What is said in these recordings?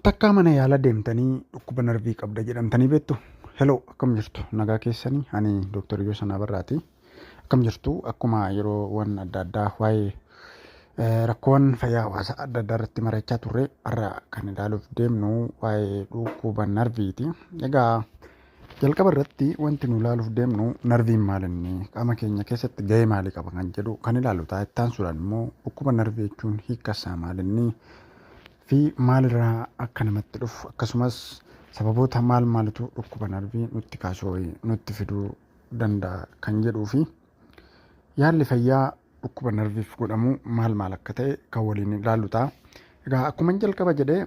Takkaa mana yaalaa deemtanii dhukkuba narvii qabda jedhamtanii beektu? Hello, akkam jirtu? Nagaa keessanii? Ani Dooktar Yoosan Abarraati. Akkam jirtu? Akkuma yeroowwan adda addaa waa'ee rakkoowwan fayyaa hawaasaa adda addaa irratti mari'achaa turre, har'a kan ilaaluuf deemnu waa'ee dhukkuba narviiti. Egaa jalqaba irratti wanti nu ilaaluuf deemnu narviin maal inni qaama keenya keessatti gahee maalii qaba kan jedhu kan ilaallu ta'a. Itti aansuudhaan immoo dhukkuba narvii jechuun hiika isaa maal inni fi maalirraa akka namatti dhufu, akkasumas sababoota maal maalitu dhukkuba narvii nutti kaasuu nutti fiduu danda'a kan jedhuu fi yaalli fayyaa dhukkuba narviif godhamu maal maal akka ta'e kan waliin ilaallu ta'a. Egaa akkuma jalqaba jedhee,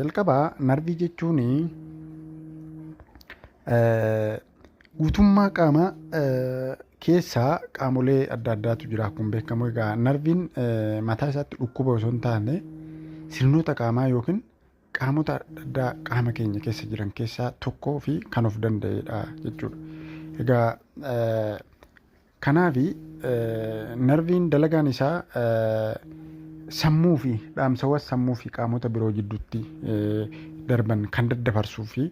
jalqaba narvii jechuun guutummaa qaama keessaa qaamolee adda addaatu jira akkuma beekamu. Egaa narviin mataa isaatti dhukkuba osoo hin taane sirnoota qaamaa yookiin qaamota adda addaa qaama keenya keessa jiran keessaa tokkoo fi kan of danda'edha jechuudha. Egaa kanaaf narviin dalagaan isaa sammuu fi dhaamsawwan sammuu fi qaamota biroo jidduutti darban kan daddabarsuu fi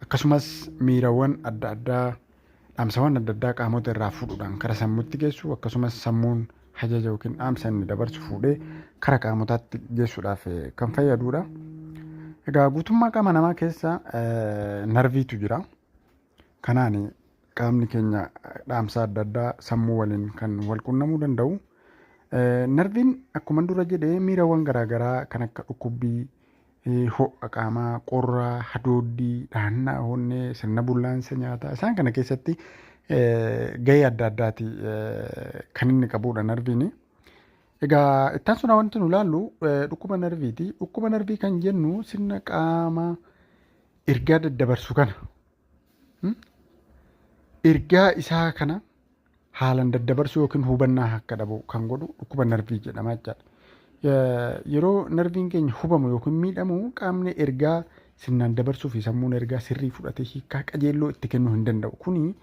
akkasumas miirawwan adda addaa, dhaamsawwan adda addaa qaamota irraa fuudhuudhaan kara sammuutti geessu, akkasumas sammuun ajaja yookiin dhaamsa inni dabarsu fuudhee kara qaamotaatti geessuudhaaf kan fayyadudha. Egaa guutummaa qaama namaa keessa narviitu jira. Kanaan qaamni keenya dhaamsa adda addaa sammuu waliin kan wal qunnamuu danda'u. Narviin akkuma dura jedhee miirawwan garaagaraa kan akka dhukkubbii, ho'a qaamaa, qorraa, hadooddii, dhahannaa onnee, sirna bullaansa nyaataa isaan kana keessatti gahee adda addaati kan inni qabudha narviin. Egaa itti aansuudhaan wanti nu ilaallu dhukkuba narviiti. Dhukkuba narvii kan jennu sirna qaama ergaa daddabarsu kana, ergaa isaa kana haalaan daddabarsuu yookiin hubannaa akka dhabu kan godhu dhukkuba narvii jedhama jechaadha. Yeroo narviin keenya hubamu yookiin miidhamu, qaamni ergaa sirnaan dabarsuu fi sammuun ergaa sirrii fudhatee hiikkaa qajeelloo itti kennuu hin danda'u. Kuni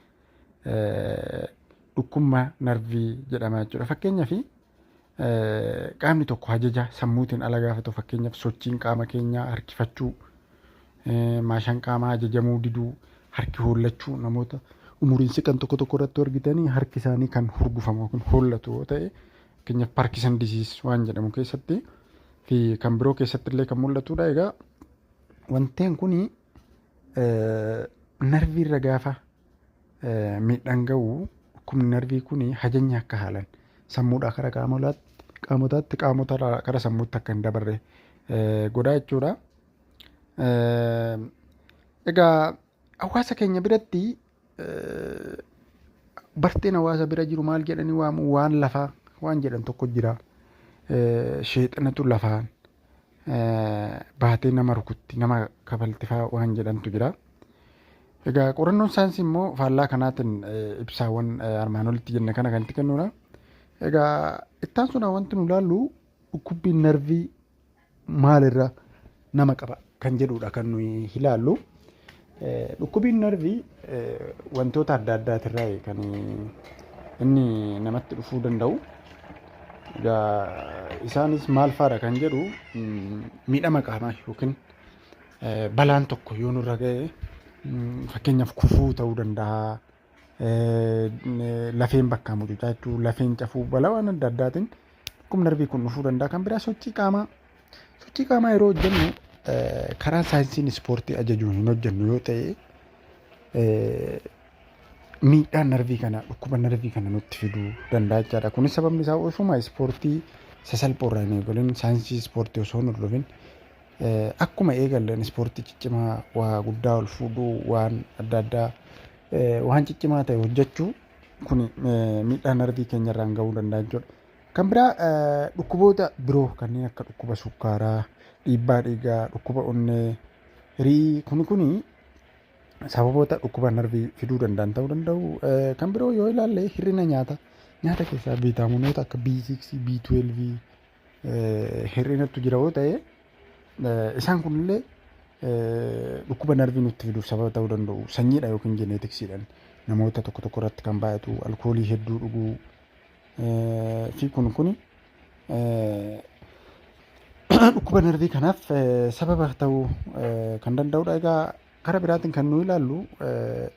dhukkuba narvii jedhama jechuudha. Fakkeenyaaf, qaamni tokko ajaja sammuutiin ala gaafa ta'u, fakkeenyaaf sochiin qaama keenyaa harkifachuu, maashaan qaamaa ajajamuu diduu, harki hollachuu, namoota umuriin siqan tokko tokko irratti argitanii harki isaanii kan hurgufamu yookiin hollatu yoo ta'e, fakkeenyaaf Parkinson disease waan jedhamu keessatti fi kan biroo keessatti illee kan mul'atudha. Egaa wanteen kuni narvii irra gaafa miidhaan gahu, dhukkubni narvii kuni ajajni akka haalan sammuudhaa kara qaamotaatti, qaamota kara sammuutti akka hin dabarre godha jechuudha. Egaa hawaasa keenya biratti barteen hawaasa bira jiru maal jedhanii waamu? Waan lafaa waan jedhan tokko jira. Sheexanatu lafaan baatee nama rukutti, nama kafaltifaa waan jedhantu jira. Egaa qorannoon saayinsii immoo faallaa kanaatiin ibsaawwan armaan olitti jenne kana kan itti kennudha. Egaa itti aansuudhaan wanti nu ilaallu dhukkubbiin narvii maalirra nama qaba kan jedhudha kan nuyi ilaallu. Dhukkubbiin narvii wantoota adda addaatirraa kan inni namatti dhufuu danda'u. Egaa isaanis maal fa'aadha kan jedhu, miidhama qaamaa yookiin balaan tokko yoo nurra ga'e, fakkeenyaaf kufuu ta'uu danda'a. Lafeen bakkaa mucucaachuu, lafeen cafuu, balaawwan adda addaatiin dhukkubni narvii kun dhufuu danda'a. Kan biraa sochii qaamaa. Sochii qaamaa yeroo hojjennu karaa saayinsiin ispoortii ajajuun hin hojjennu yoo ta'e, miidhaan narvii kana, dhukkuba narvii kana nutti fiduu danda'a jechaadha. Kunis sababni isaa osuma ispoortii sasalphoo irraa hin eegalin, saayinsii ispoortii osoo hin hordofin, akkuma eegalleen ispoortii ciccimaa waa guddaa ol fuudhuu, waan adda addaa, waan ciccimaa ta'e hojjechuu, kun miidhaa narvii keenya irraan gahuu danda'a jechuudha. Kan biraa dhukkuboota biroo kanneen akka dhukkuba sukkaaraa, dhiibbaa dhiigaa, dhukkuba onnee, rii kuni sababoota dhukkuba narvii fiduu danda'an ta'uu danda'u. Kan biroo yoo ilaalle hir'ina nyaata. Nyaata keessaa viitaaminoota akka B6, B12 hir'inatu jira yoo ta'e, isaan kunillee dhukkuba narvii nutti fiduuf sababa ta'uu danda'u. Sanyiidha yookiin jeneetiksiidhaan namoota tokko tokko irratti kan baay'atu, alkoolii hedduu dhuguu fi kun kuni Dhukkuba narvii kanaaf sababa ta'uu kan danda'udha. Egaa karaa biraatiin kan nu ilaallu,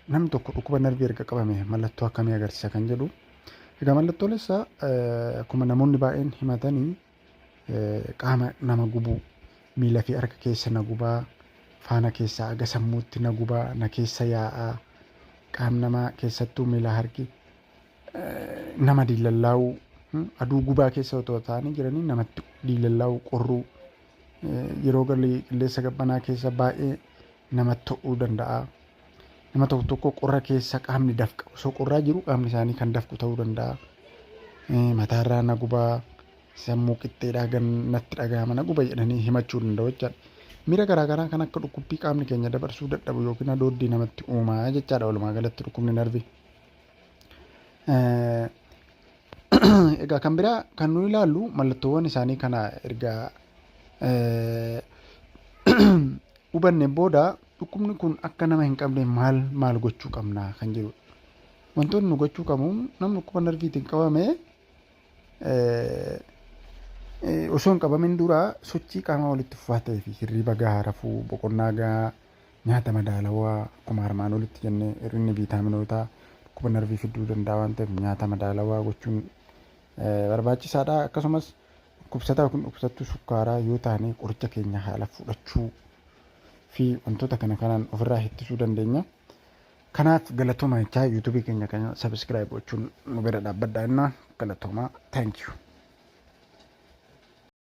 namni tokko dhukkuba narvii erga qabame mallattoo akkamii agarsiisa kan jedhu. Egaa mallattoolee isaa akkuma namoonni baay'een himatanii, qaama nama gubuu, miila fi harka keessa na gubaa, faana keessaa aga sammuutti na gubaa, na keessa yaa'aa, qaam namaa keessattuu miila, harki nama diilallaa'uu, aduu gubaa keessa otoo ta'anii jiranii namatti diilallaa'uu, qorruu, yeroo galii qilleensa qabbanaa keessa baay'ee namatti ta'uu danda'a. Nama tokko tokko qorra keessa qaamni dafqa, osoo qorraa jiru qaamni isaanii kan dafqu ta'uu danda'a. Mataarraa na gubaa, sammuu qixxeedhaa gan natti dhaga'ama, na guba jedhanii himachuu danda'u jechaadha. Miira garaagaraa kan akka dhukkubbii qaamni keenya dabarsuu dadhabu yookiin hadooddii namatti uumaa jechaadha walumaa galatti dhukkubni narvii. Egaa kan biraa kan nu ilaallu, mallattoowwan isaanii kana erga hubanne booda, dhukkubni kun akka nama hin qabne maal maal gochuu qabna kan jedhudha. Wantoonni nu gochuu qabnu, namni dhukkuba narviitiin qabame osoo hin qabamin dura, sochii qaamaa walitti fufaa ta'ee fi hirriba gahaa rafuu, boqonnaa gahaa, nyaata madaalawaa, akkuma armaan olitti jennee hir'inni viitaaminootaa dhukkuba narvii fiduu danda'a waan ta'eef nyaata madaalawaa gochuun barbaachisaadha. Akkasumas dhukkubsataa yookiin dhukkubsattuu sukkaaraa yoo taane qoricha keenya haala fudhachuu fi wantoota kana kanaan ofirraa ittisuu dandeenya. Kanaaf galatooma jechaa, YouTubeii keenya kana subscribe gochuun nu bira dhaabbadhaa innaa galatooma. Thank you.